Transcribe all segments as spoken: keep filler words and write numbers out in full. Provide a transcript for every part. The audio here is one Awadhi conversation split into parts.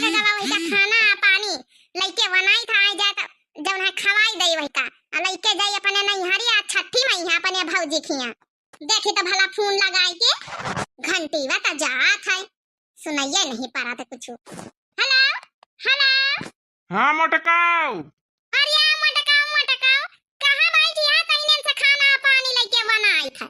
का गवा वही का खाना आ पानी लइके बनाई था, आई जाए तो जौन है खवाई दई वही का, आ लइके जाई अपने नैहरी आ छठी मइहाँ अपने भौजी खिया। देखी तो भला फोन लगाई के, घंटी वा तो जात है, सुनाइए नहीं पारा तो कुछ। हेलो, हेलो। हाँ मोटकाऊ। अरे मोटकाऊ, मोटकाऊ, कहाँ बैठी है? तैने से खाना पानी लइके बनाई था।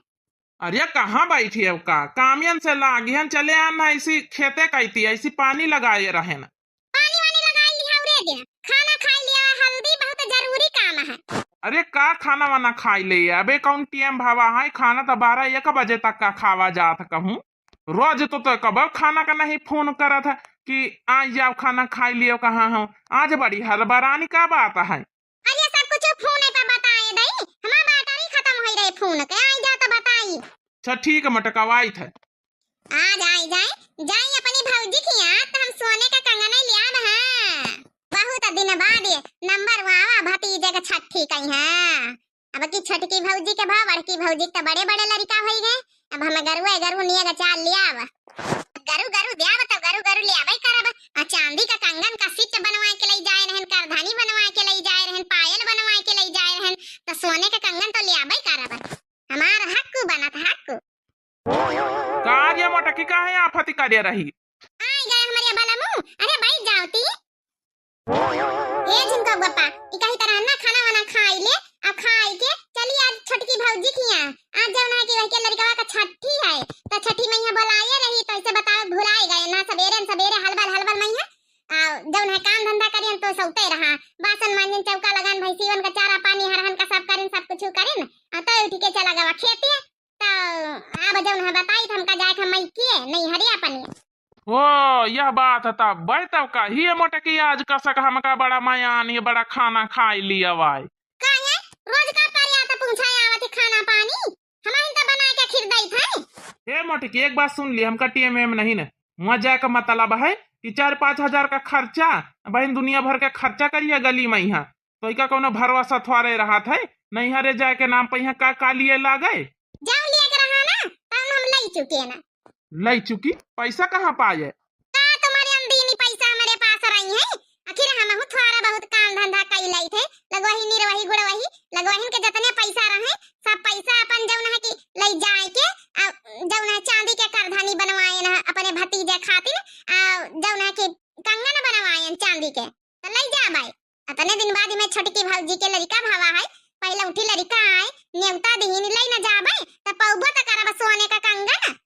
अरे कहाँ बैठी है का? कामियन से लागिहन चले आन है, ऐसी खेते कैती, ऐसी पानी लगाए रहे ना। पानी वानी लगाई लिया रे दे, खाना खाई लिया, हल्दी बहुत जरूरी काम है। अरे का खाना वाना खाई ले? अबे कौन टीएम भावा है, खाना तो बारह एक बजे तक का खावा जात कहूँ। रोज तो, तो कब खाना का नहीं फोन करत है कि आ जाओ खाना खाई लियो, कहाँ हो? आज बड़ी हड़बड़ानी का बात है? अरे सब कुछ फोन पे बताए दई, हमार बैटरी खत्म होई रहे फोन के, आई जा तो बताई। अच्छा ठीक है मोटकाऊ, आइत है। आ जाए, जाए, जाए अपनी भौजी की याद, तो हम सोने का कंगन ही लियाब हैं। बहुत दिन बाद ये नंबर वावा भतीजे के छठी कई है। अब की छोटकी भौजी के भा बड़की भौजी के तो बड़े बड़े लड़का होई गए, अब हम गरुए गरु निये का चाल लियाब। गरु गरु द्याब तो गरु गरु लियाबे करब। आ चांदी का कंगन का सिच बनवाए के लई जाए रहन, करधनी बनवाए के लई जाए रहन, पायल बनवाए के लई जाए रहन, तो सोने का कंगन तो लियाबे करब। हमार हक्कू बनत हक्कू। का रे मोटकी, काहे आफती करे रही? आइ गए हमरे बलमू। अरे बैठ जाओ ती। ए झिनका गप्पा, ई कही तरह ना खाना वाना खाई ले, अब खाई के चली आज छोटकी भौजी किया। आज जौन है कि वही के लड़कवा का छठी है, तो छठी मइहाँ बोलाए रही, तो ऐसे बताओ भुलाए गए ना, सबेरे न सबेरे हलबल हलबल मइहाँ। आ, जौन है काम धंधा करियन तो सौते रहा, बासन मांजन, चौका लगान, भैंसीवन का चारा पानी हरहन का सब करिन, सब कुछ करिन, आ तो उठ के चला गवा खेते। तो अब जौन है बताई तो हमका जाए के मइके नहीं हरिया पानी। ओ, यह बात है तब, भाई तब का ही मोटकी आज कसक हमका बड़ा मयान, ये बड़ा खाना खाई लिया भाई। काहे? रोज का पारी आता पूछा आवत है खाना पानी? हमारे तो बना के खिर दई थे। ए मोटकी, एक बात सुन ली, हमका टीएमएम नहीं न, वहाँ जाए का मतलब है कि चार पाँच हजार का खर्चा, बहन दुनिया भर का खर्चा करिए गली मइहाँ, तो इका कौनो भरोसा थोड़े रहत है, नैहरे जाए के नाम पे यहाँ का का लिए लागे? जाओ लिए के रहा ना, तब हम लई चुके ना। लई चुकी? पैसा कहाँ पाए? का तुम्हारे अनदीनी पैसा हमारे पास रही है? आखिर हमहू थोड़ा बहुत काम धंधा कई लई थे, लगवही निरवही गुड़वही, लगवहिन के जतने पैसा रहे, सब पैसा अपन जौन है कि लई जाए के, आ, जौन है चांदी के करधनी बनवाए न अपने भतीजे खातिर, आ, जौन है कि कंगन बनवाए चांदी के, तो लई जा भाई। अतने दिन बाद में छोटकी भौजी के लड़का भवा है, पहले उठी लड़का आए, नेवता दिहिन, लई न जाबे, त पौबो त करब सोने का कंगन।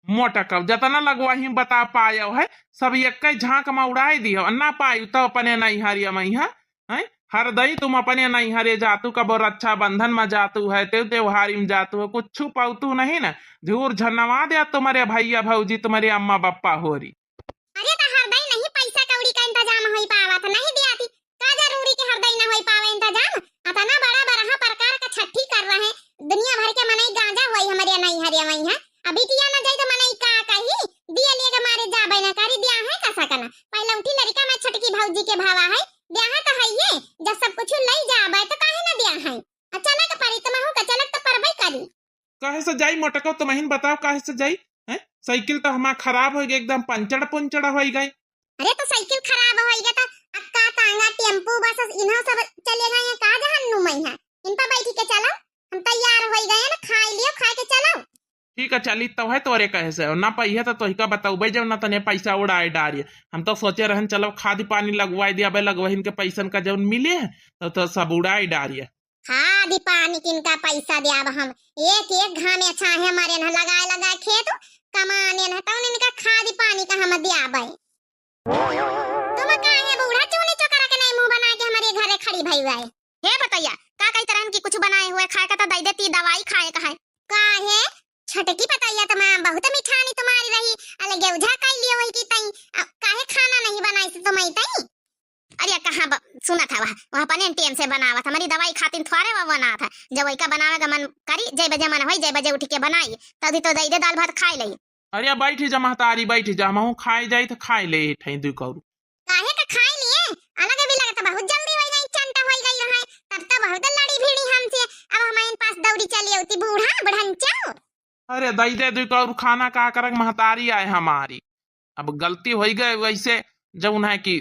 मोटकऊ, जतना लगवाही बता पायो है, सब एक झांक में उड़ाई दियो, ना पायु तो अपने नैहरिया मइहाँ, हैं? हर दई तुम अपने नैहरे जातू, कबो रक्षाबंधन में जातू है, तेउ त्योहारी में जातू है, कुछ पौतू नहीं ना, झूर झनवा दे तुम्हारे भैया भौजी, तुम्हारे अम्मा बप्पा होरी। अरे, त हरदई नहीं पैसा कौड़ी का इंतजाम होई पावत, नहीं दियाती। का जरूरी के हरदई न होई पावे इंतजाम? अतना बड़ा बरहा प्रकार का छठी कर रहे, दुनिया भर के मनई गांजा होई हमरे नैहरे मइहाँ। अभी किया न जाई त मनई का कही, दिया लिए के मारे जाबे न करी, दिया है का सकना। पहले उठी लड़का में छोटकी भौजी के भावा है, दिया है तो है ये, जब सब कुछ लई जाबे तो काहे न दिया है? आ चला के परी, तुमहू का चलत तो परबे करी। काहे से जाई मोटको, तुमहिन बताओ काहे से जाई? हैं? साइकिल तो हमार खराब होइ गई, एकदम पंचड़ पुंचड़ होइ गई। अरे तो साइकिल खराब होइ गई तो अक्का, तांगा, टेम्पू, बस इन्हों सब चले गए हैं, का जहन नु मइहाँ? इन पर बैठी के चलो, हम तैयार होइ गए हैं ना, खाई लियो, खाए के चलो। ठीक है, चली तो है तोरे कहे से, ना पहिए तो तोहिका बतौबे जब ना तने पैसा उड़ाए डारिए। हम तो सोचे रहन चलो खादी पानी लगवाए दिया, अबे लगवहिन के पैसन का जौन मिले है तो, तो सब उड़ाए डारिए। खादी पानी किनका पैसा द्याब हम? एक एक घामे छाहे मरे न, लगाए लगाए खेत कमाने न, तौन इनका खादी पानी का हम द्याब है। तुम काहे बूढ़ा चूनी चोकरा के नहीं मुंह बना के हमरे घरे खड़ी भई हुआ है? हे बतैया, का कही तरहन की कुछ बनाए हुए खाए का तो दई देती, दवाई खाए का है। काहे? छटकी पतैया तो माँ बहुत मिठानी तुम्हारी रही, अलगे उझा कर लियो वही की तई, अ, काहे खाना नहीं बनाई से तुम्हारी तई? अरे कहाँ ब-, सुना था वह, वह अपने टेम से बनावा था, हमारी दवाई खातिर थोड़े वह बना था। जब वही का बनावे का मन करी, जय बजे मन होई, जय बजे उठ के बनाई, तभी तो दई दे दाल भात खाए लई। अरे बैठी जा महतारी, बैठी जा, हमहू खाए जाई तो खाए ले ठई दुई कौरू। काहे का खाए लिए? अलग भी लगता बहुत जल्दी होई गई, चंटा होई गई है, तब तो बहुत लड़ी भिड़ी हमसे, अब हमारे पास दौड़ी चली होती बूढ़ा, बुढ़ंचो। अरे दई दे दुई कौरू खाना का करक महतारी आए हमारी। अब गलती होई गए, वैसे जउन है कि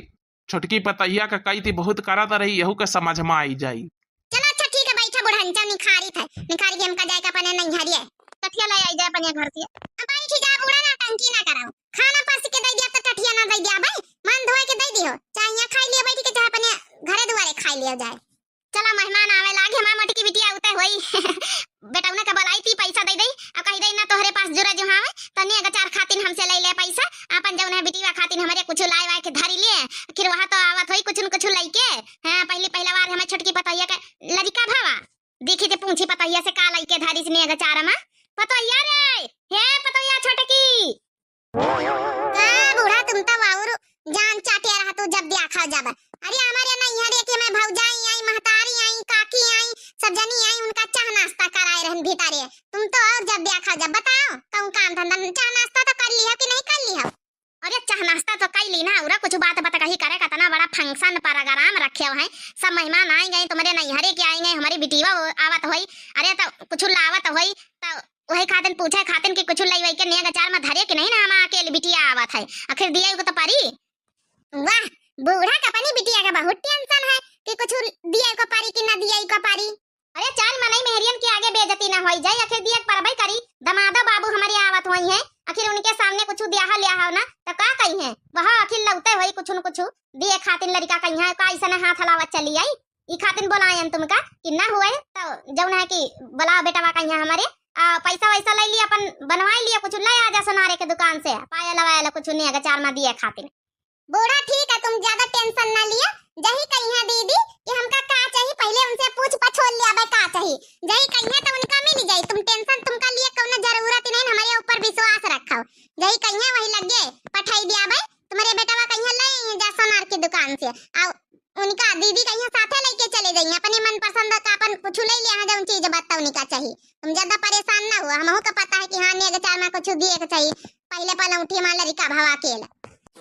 छोटकी पतोहिया का कई थी बहुत करत रही, यहू के समझ मा आई जाई। चला अच्छा ठीक है, बैठा बुढ़ंचा निखारी थे, निखारी के हमका जाए के अपने नैहरिए। कठिया ले आई जाए अपने घर से। अब बैठी जा बूढ़ा, नौटंकी ना कराओ। खाना परस के दे दिया तो टठिया ना दे दिया भाई, मन धोए के दे दियो, चाहे यहाँ खाई लियो बैठ के, चाहे अपने घरे दुआरे खाई लियो जाए। चला मेहमान आवे लागे, हमार मोटकी बिटिया उते होई। बेटौना के बोलाई थी पैसा दे दे, और कही दे ना तोहरे पास जुरा जुहावे, तनी अगचार खातिन हमसे ले ले पैसा, आपन जौन है बिटिया खातिन हमरे कुछ लाए वाए के धरी लिए, फिर वहाँ तो आवत होई कुछ न कुछ लइके। हाँ, पहली पहला बार हमें छोटकी पतोहिया के लड़का भावा, देखी ते पूछी पतोहिया से का लइके धरी इसने अगचार मा। पतोहिया रे, हे पतोहिया छोटकी। का बूढ़ा, तुम तो और जान चाटिया रहा तू जब देखा जब। अरे हमारे नैहरे के मैं भौजाई आई, महतारी आई, काकी आई, सब जनी आई, उनका चाह नाश्ता कराए रहन भीतरे। तुम तो और जब देखा जब। बताओ कौन काम धंधा, चाह नाश्ता तो कर लिया कि नहीं कर लिया? अरे चाह नाश्ता तो कर ली ना, और कुछ बात बात कही करे, कितना बड़ा function program रखे हुए हैं, सब मेहमान आए गए, तुम्हारे नैहरे के आए गए, हमारी बिटिया आवत होई, अरे तो कुछ लावत होई, तो वही खातिन पूछे खातिन कि कुछ लई वई के नेग अचार में धरे कि नहीं ना, हम अकेले बिटिया आवत है, आखिर दिए को तो परी। वाह, बूढ़ा का अपनी बिटिया का बहुत tension है कि कुछ दिए को परी कि ना दिए को परी। अरे चाल मनई मेहरियन के आगे बेइज्जती ना होई जाए, आखिर दिए परबई करी। दमादो बाबू हमारे आवत होई हैं, आखिर उनके सामने कुछ दिया लिया हो ना तो का कही हैं, वह आखिर लौटे होई कुछ न कुछ दिए खातिन लड़का कही हैं, का ऐसा हाथ हलावत चली आई। ई खातिन बोलायन तुमका कि ना हुए तो जौन है कि बोलाओ बेटवा का यहाँ हमारे, आ, पैसा वैसा ले लिया, अपन बनवाई लिया, कुछ ले आ जा सोनारे के दुकान से, पायल वायल कुछ नेग अचार में दिए खातिन। बूढ़ा ठीक है, तुम ज्यादा tension ना लिया, जही कही है दीदी कि हमका का चाहिए, पहले उनसे पूछ पछोल लिया भाई का चाहिए, जही कही है तो उनका मिल जाई, तुम tension तुमका लिए कौनो जरूरत ही नहीं, हमारे ऊपर विश्वास रखो, जही कही है वही लगे पठाई दिया भाई, तुम्हारे बेटवा कही है ले जा सोनार की दुकान से, आ उनका दीदी कहिया साथे लेके चले जाइए, अपने मनपसंद का अपन कुछ ले लिया है, जौन चीज बता उनका चाहिए। तुम ज्यादा परेशान ना हुआ, हमहू का पता है कि हाँ नेग अचार में कुछ दिए के चाहिए। पहले पलौठी में लड़का भवा के ला।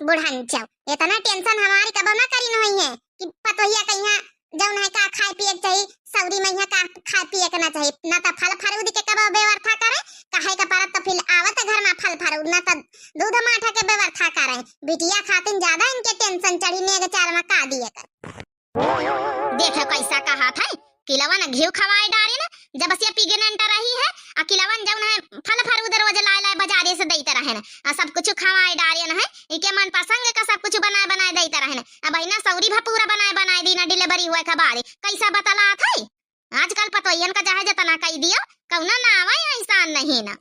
बुढ़ंचौ, इतना tension हमारी कबो ना करी नहीं है कि पतोहिया कहिया जौन है का खाए पिए के चाहिए, सौरी में यहाँ का खाए पिए के ना चाहिए, ना तो फल फरूद के कबो व्यवस्था करे, कहे के परत तो फिर आवत घर में फल फरूद, ना तो दूध माठा के व्यवस्था करे। बिटिया खातिन ज्यादा इनके tension चढ़ी, नेग अचार में का दिए कर। देखो कैसा कहा था, किलवन घिव खवाए डारे ना, जब से pregnant रही है, आ किलवन जौन है फल फरूद रोज लाए लाए बाजारे से देते रहे ना, आ सब कुछ खवाए डारे ना है, इके मन पसंद का सब कुछ बनाए बनाए देते रहे ना। अब ना सौरी भा पूरा बनाए बनाए दी ना, delivery हुए के बाद कैसा बतला था। आजकल पतोहियन का चाहे जतना कही दियो, कौनो ना आवे, ऐसा नहीं ना।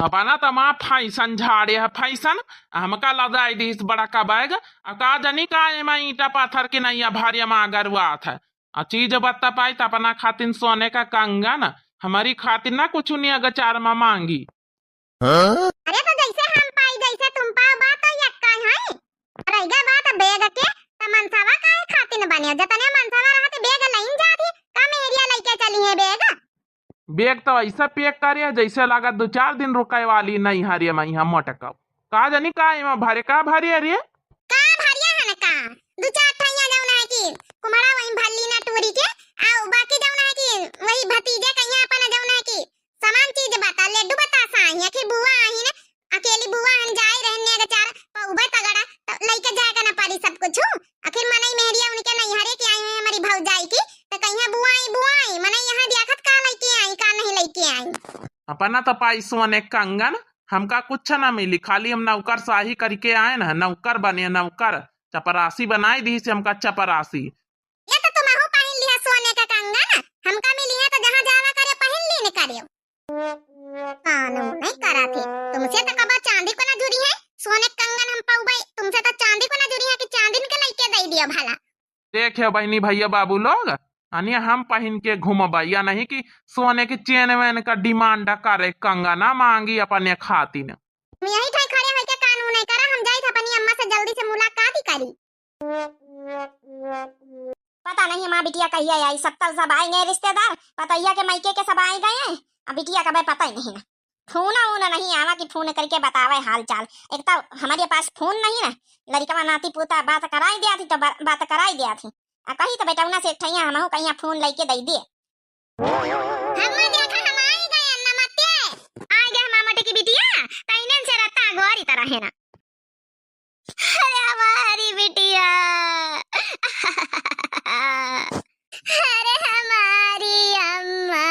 अपना त माँ fashion झाड़े है, fashion। हमका लदाई दीस बड़ा का बैग, आ का जनी का एमा ईंटा पत्थर के नैया भरिया मा अगरुआत है। आ चीज बत्ता पाई त अपना खातिन सोने का कंगन, हमारी खातिन ना कुछ नेग अचार मा मांगी। हाँ? अरे तो जैसे हम पाई, जैसे तुम पाओ, बात तो यक्का है। रह गया बात बैग के, त मनसवा काहे खातिन बने? जतने मनसवा रहत बैग लइन जात ही, का मेहरिया लइके चली है बैग? बैग तो ऐसा pack करे है जैसे लागत दो चार दिन रुकाए वाली नहीं हरे मैं यहाँ मोटकाऊ। का जानी का एमा भरे, का भरे रे? का भरिया है ना का? दो चार ठैया जौन है कि कुमड़ा वहीं भल्ली ना टूरी के, आओ बाकी जौन है कि वही भतीजे कहिया अपन जौन है कि सामान चीज बता, लड्डू बतासा आई, आखिर बुआ आई ना, अकेली बुआ हन जाए रहने अगर चार पउबे तगड़ा, तो लइके जाए का ना पारी सब कुछ। आखिर मनई मेहरिया उनके नैहरे के आई हुई हमारी भौजाई की, तो कहिया बुआ आई, बुआ आई, मनई यहाँ दियाखत का लइके आई, का नहीं लइके आई। अपना तो पाई सोने कंगन, हमका कुछ ना मिली, खाली हम नौकरशाही करके आए ना, नौकर बने, नौकर, चपरासी बनाई दी से हमका चपरासी। ये तो तुमहू पहिन लिहा सोने का कंगन, हमका मिली है तो जहाँ जावा करे पहिन लीन करियो। कानू नहीं करा थे, तुमसे तो कबा चांदी को ना जुड़ी है, सोने का कंगन हम पउबे, तुमसे तो चांदी को ना जुड़ी है कि चांदी के लइके दे दियो भला। देखे बहनी भैया बाबू लोग, अने हम पहिन के घूमबे या नहीं कि सोने के चेन वेन का demand करे, कंगना मांगी अपने खातिन। तुम यही ठाई खड़े होके कानू नहीं करा, हम जाइत अपनी अम्मा से जल्दी से मुलाकात ही करी। पता नहीं हमार बिटिया कहिया आई, सब तो सब आए गए रिश्तेदार, पतोहिया के मायके के सब आए गए हैं, अब बिटिया का भाई पता ही नहीं ना। फोन वोन नहीं आवा कि फोन करके बतावे हाल चाल, एक तो हमारे पास फोन नहीं ना, लड़कवा नाती पोता बात कराई दिया थी तो बा-, बात कराई दिया थी, आ कही तो बेटौना से ठैया हमहू कहिया फोन लइके दे दिए। हम देखा हम आई गए नमस्ते, आई गए हमार मटे की बिटिया, तैनेन से रहता गोरी तरह है ना। अरे हमार हमारी बिटिया। अरे हमारी अम्मा।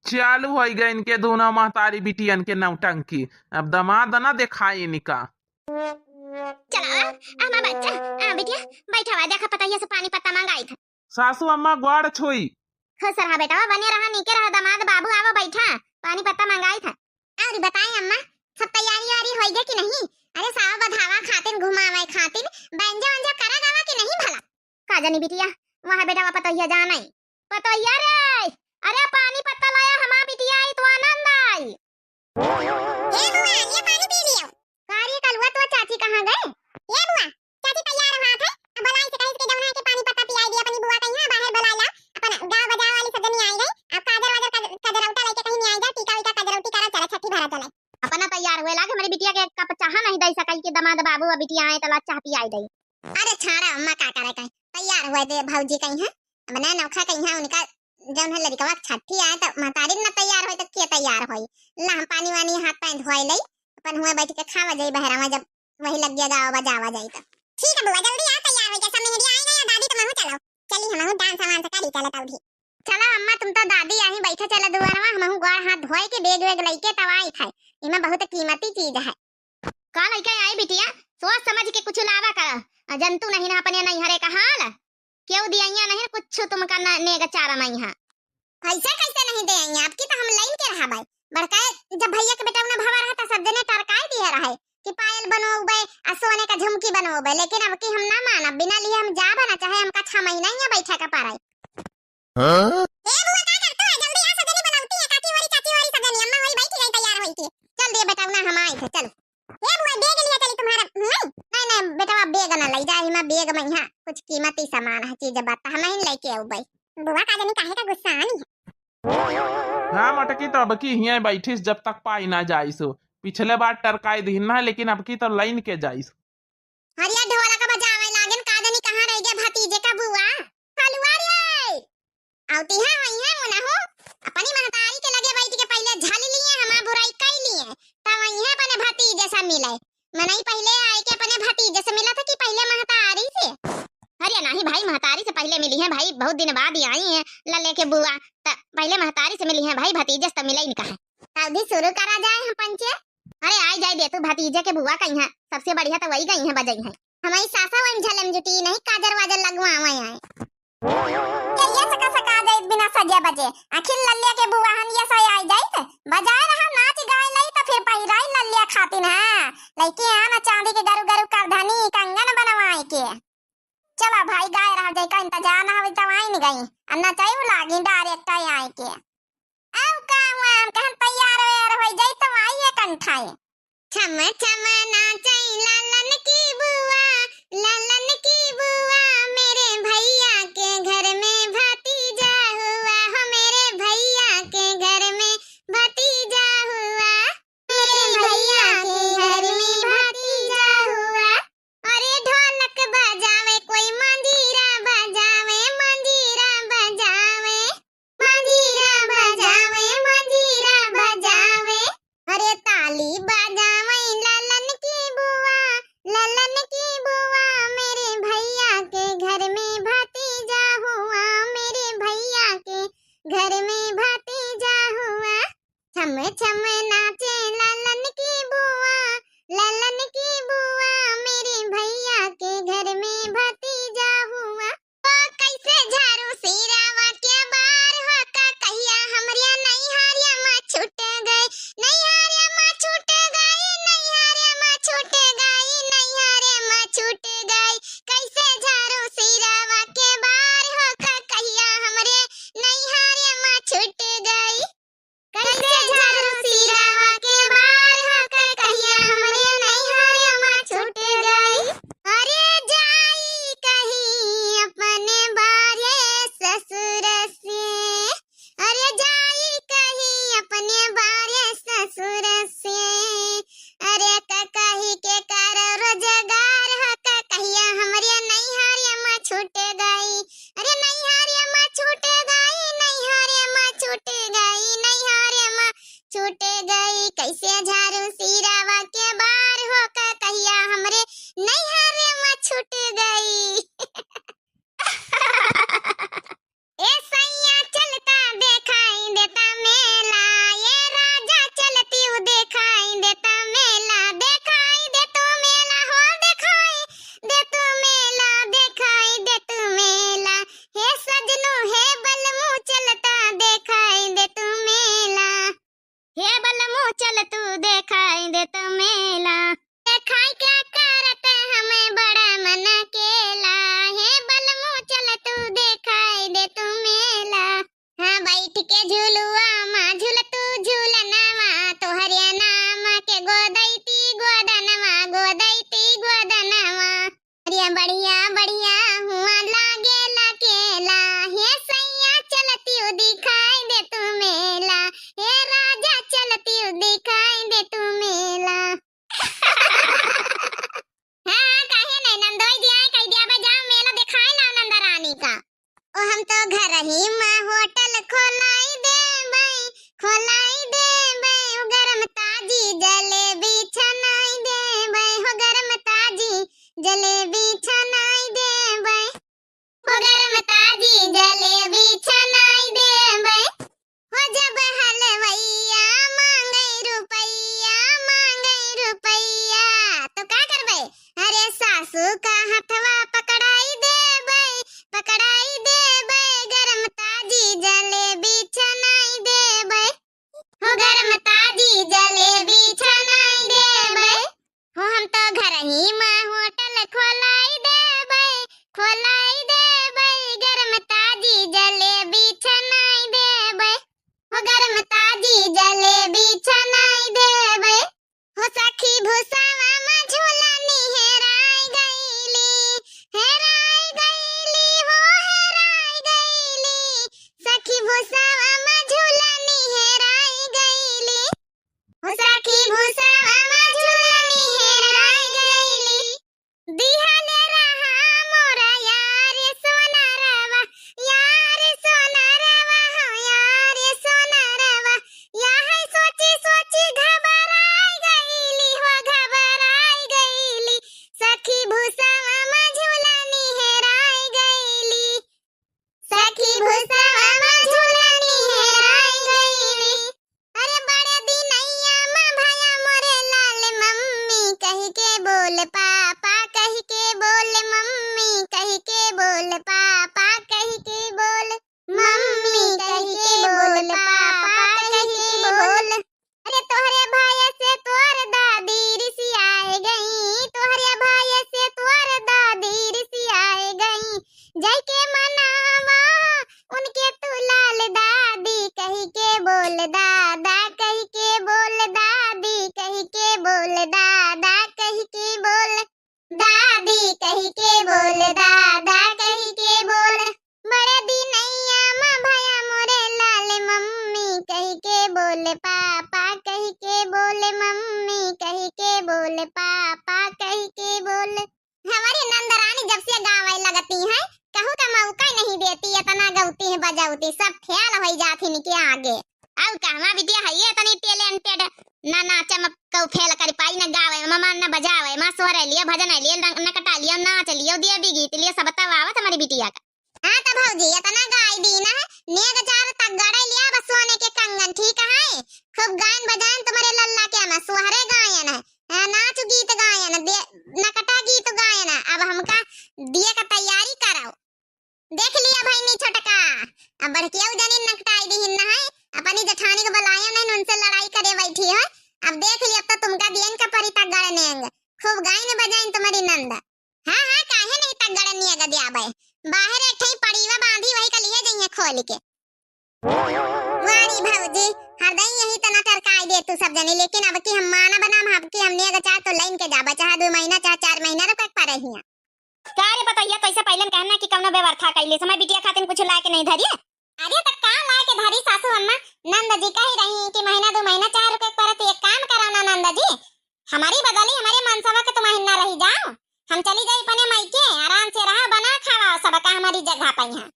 चालू होइ गए इनके दोनों महतारी बिटियन के नौटंकी। अब दमाद ना देखाई इनका। चला, आ, अम्मा बच्चा, आ बिटिया, बैठा हुआ, देखा पतोहिया से पानी पत्ता मंगाई था। सासू अम्मा गोड़ छुई। खुश रहा बेटवा, बने रहा, नीके रहा, दमाद बाबू आवो बैठा, पानी पत्ता मंगाई था। अउर बताई अम्मा, सब तैयारी वारी होई गए कि नहीं? अरे साव बधावा खातिन, घुमावे खातिन बैंजो वैंजो करा गावा कि नहीं भला? का जानी बिटिया, वहाँ बेटवा पतोहिया जान आई। पतोहिया रे, अरे पानी पत्ता लाया, हमार बिटिया आई तो आनंद आई। ए बुआ, ये पानी पी लियो। का रे कलुआ, तो चाची कहाँ गए? ए बुआ, चाची तैयार हुआ थे, अब भलाई से कहीं से के जमुना के पानी पत्ता पियाई दिया अपनी बुआ कहीं, बाहर बुला ला, अपन गाँव बजाव वाली सब जनी आई गई, अब काजर वाजर कज-, कजरौटा लेके कहीं नहीं आई जाए, टीका वीका कजरौटी करा चला, छठी भरा चला। अपना तैयार हुए लागे, हमारी बिटिया के एक कप चाह नहीं दे सकाई कि दमाद बाबू अब बिटिया आए तला चाह पियाई दे। अरे छाड़ा अम्मा, का करे कहीं, तैयार हुए दे भौजी कहीं है, अब ना नौखा कहीं है उनका जौन है लड़कवा के छठी आए त महतारी न तैयार होई त के तैयार होई? ला हम पानी वानी हाथ पैर धोई लई, अपन हुए बैठ के खावा जाई बहरावा, जब वही लग गया गावा बजावा जाई त। ठीक है बुआ, जल्दी आ, तैयार होई के सब मेहंदी आई गई, दादी तुम चलो, चली हम डांस वांस करी चलत अउरी। चलो अम्मा, तुम तो दादी यहीं बैठे चलो दुआरवा, हम गोड़ हाथ धोए के बैग वैग लइके तब आई खाए, इमे बहुत कीमती चीज है। का लइके आई बिटिया, सोच समझ के कुछ लावा कर, जंतु नहीं ना अपने नैहरे का हाल। केहू दियइया नहीं कुछ तुमका न-, नेग चारा मइहा। कैसे कैसे नहीं देइया, अब की तो हम लाइन के रहा भाई। बड़का जब भैया के बेटा उन्हें भवा रहा था, सब जने टरकाई दिए रहे कि पायल बनवाबे आ सोने का झुमकी बनवाबे, लेकिन अब की हम ना मानब, बिना लिए हम जाब ना, चाहे हमका छह महीना ही बैठे का पड़े। हाँ? ए बुआ, का करतू है? जल्दी आ, सब जने बनावती है, काकी होरी, चाची होरी, सब जने, अम्मा होरी बैठी गई तैयार होई के। चल दे बेटा, उन्हें हम आई थे, चल। ए बुआ, बैग लिया चली तुम्हारा, नहीं? नहीं, नहीं, बेटवा, बैग ना लई जा, हिमा बैग में यहाँ कुछ कीमती सामान है, चीज बात, हम ही लेके आऊ भाई। बुआ का जानी काहे का गुस्सा आनी है। हाँ, मटकी तो अब की हियाँ बैठिस, जब तक पाई ना जाइस। पिछले बार टरकाई दीन ना, लेकिन अब की तो लाइन के जाइस। हरिया ढोलक बजावे लागेन, का जानी कहाँ रह गया भतीजे का बुआ। कलुआ रे! अउती है, वही है, वो ना हो। अपनी महतारी के लगे बैठ के पहले झल लिए, हमार बुराई कई लिए, तब वही है अपने भतीजे से मिले। मनई पहले आए के अपने भतीजे से मिला था कि पहले महतारी से? अरे नहीं भाई, महतारी से पहले मिली है भाई, बहुत दिन बाद ही आई है लल्ले के बुआ, त पहले महतारी से मिली है भाई, भतीजे से तो मिले इनका है। अवधी शुरू करा जाए हम पंचे। अरे आई जाए दे तू, भतीजे के बुआ कहीं है, सबसे बढ़िया तो वही गई है, बजई है। हमारी सासा वही झलम जुटी नहीं, काजर वाजर लगवावे आए। के ये सका सका जाइत बिना सजे बजे। आखिर लल्लिया के बुआ हन ये सही आई जाइत। बजाए रहा, नाच गाए लई त फिर पहिराई लल्लिया खातिन है। लइके आना चांदी के गरु गरु करधनी कंगन बनवाए के। चला भाई गाए रहा, जैका इंतजार ना होई तब आइन गई। अन्ना चाहे लागी डायरेक्ट आई आए के। अब का हुआ, हम कहन तैयार वैयार होई जाई तब आई एक अंठाए। छम छम नाचै लालन की बुआ, लालन की बुआ, मेरे भैया के घर में भतीजा हुआ, हो मेरे भैया के घर में भतीजा हुआ, मेरे भैया के घर में भतीजा हुआ। अरे ढोलक बजावे कोई, मंजीरा बजावे, मंजीरा बजावे, मंजीरा बजावे, मंजीरा बजावे। अरे ताली बजावे ललन की बुआ, ललन की बुआ, मेरे भैया देखाई दे तू मेला। देखाई क्या करत हमें बड़ा मन केला, हे बलमू चल तू देखाई दे तू मेला। हाँ, बैठ के झुलुआ मा झुल तू झुलनवा, तोहरे नाम के गोदैती गोदनवा, गोदैती गोदनवा। अरे बढ़िया बढ़िया हुआ लागे लकेला, हे सैया चलतियो दिखाई दे तू मेला, हे राजा चलतियो दिखाई दे तू मेला। हाँ, हाँ, काहे नहीं, नंदोई दिया है, कह दिया बा, जाओ मेला दिखाए लाओ नंदा रानी का। ओ हम तो घर ही में होटल खोलाई देबै, खोलाई देबै, ओ गरम ताजी जलेबी छनाई देबै, हो गरम ताजी जलेबी छनाई देबै, हो गरम ताजी जलेबी छनाई देबै। हो जब हलवैया मांगै रुपैया, मांगै रुपैया, तो का करबै? अरे सासू का हथवा पकड़ाई देबै, पकड़ाई देबै, गरम ताजी जलेबी छनाई देबै, हो गरम ताजी जलेबी छनाई देबै। हो हम तो घर ही में होटल खोलाई देबै, खोलाई देबै, गरम ताजी जलेबी छनाई देबै, हो गरम ताजी जलेबी छनाई देबै। हो सखी भूसावा मा झूलनी हेराई गईली, हेराई गईली, हो हेराई गईली। सखी भूसावा मा झूलनी हेराई गईली। हो सखी भूसावा मा झूलनी हेराई गईली। दिहले रहा मोरा यार सोनरवा, यार सोनरवा हो यार सोनरवा। यह सोची सोची घबराई गईली हो घबराई गईली। सखी भूसावा मा झूलनी हेराई गईली। सखी भूसावा मा झूलनी हेराई गईली। अरे बड़े दिनैया मा भया मोरे लाल मम्मी कहि के बोल पापा, कहि के बोल मम्मी, कहि के बोल पापा, कहि के बोल मम्मी, कहि के बोल पापा, कहि के बोल। अरे तोहरे भाई से तोर दादी रिसियाए गई, तोहरे भाई से तोर दादी रिसियाए गई। जाइके मनावा उनके तू लाल दादी कहि के बोल दादा, कहि के बोल दादी, कहि के बोल दादा, कहि के बोल दादी, कहि के बोल दादा, कहि के बोल। बड़े दिनैया मा भया मोरे लाल मम्मी कहि के बोल पापा, कहि के बोल मम्मी, कहि के बोल पापा, कहि के बोल। हमारी नंद रानी जब से गावे लगती हैं, कहू का मौका ही नहीं देती, इतना गौती है बजौती, सब फेल होई जात इनके आगे। अउ कहवा बिटिया है ये इतनी talented, ना नाचे में कऊ फेल करी पाई, ना गावे में, ना बजावे में, सोहरे लियो, भजन लियो, न-, नकटा लियो, नाच लियो, देवी गीत लियो, सब तब आवत हमारी बिटिया का। हाँ तो भौजी, इतना गाई दी ना, नेग चार तक गड़े लिया, बस सोने के कंगन, ठीक है? खूब गायन बजायन तुम्हारे लल्ला के में, सोहरे गायन है, हाँ, नाच गीत गायन, दे-, नकटा गीत गायन, अब हमका दिए का तैयारी कराओ। देख लिया भैनी छोटका, अब बड़किया जनी नकटाई दिहिन न है, अपनी जेठानी को बुलाया नहीं, उनसे लड़ाई करे बैठी है। अब देख लिया, अब तो तुमका दियन का परी तक गड़े नेंग, खूब गाइन बजाइन तुम्हारी नंद। हाँ, हाँ, काहे नहीं तक गड़े निया गदिया बे? बाहर एक ठई पड़ीवा बांधी, वही का लिए जइहे खोल के। वारी भौजी, हरदई यही तना टरकाई दे तू सब जनी, लेकिन अब की हम माना बनाम, अब की हमने अगर चाह तो लाइन के जाबा, चाहे दो महीना, चाहे चार महीना रुके के परे हिया। का रे पतोहिया, तो ऐसे पहले कहना कि कौनो व्यवस्था कैले समय बिटिया खातिर कुछ लाए के नहीं धरिए। अरे तो का लाए के धरी सासू अम्मा, नंद जी कही रही कि महीना दो महीना चाहे रुके के परत, एक काम करो ना नंद जी, हमारी बदली हमारे मनसवा के तुम महीना रही जाओ, हम चली जाई अपने मायके, आराम से रहा, बना खावा सब का हमारी जगह पे यहाँ।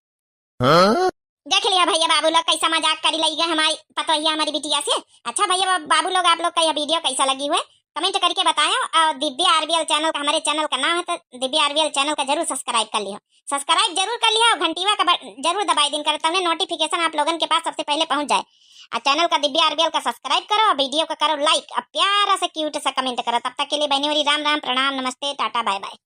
हाँ? देख लिया भैया बाबू लोग कैसा मजाक करी लई गए हमारी पतोहिया हमारी बिटिया से। अच्छा भैया बा-, बाबू लोग, आप लोग का यह video कैसा लगी हुए comment करके बताएं। और दिव्या आरबीएल channel का, हमारे channel का नाम है तो दिव्या आरबीएल channel का जरूर subscribe कर लियो, subscribe जरूर कर लियो और घंटीवा का ब-, जरूर दबाई दिन कर, तब notification आप लोगन के पास सबसे पहले पहुंच जाए। और channel का दिव्या आरबीएल का subscribe करो और video का करो like और प्यारा सा cute सा comment करो। तब तक के लिए बहनी होरी राम राम, प्रणाम, नमस्ते, टाटा, bye bye।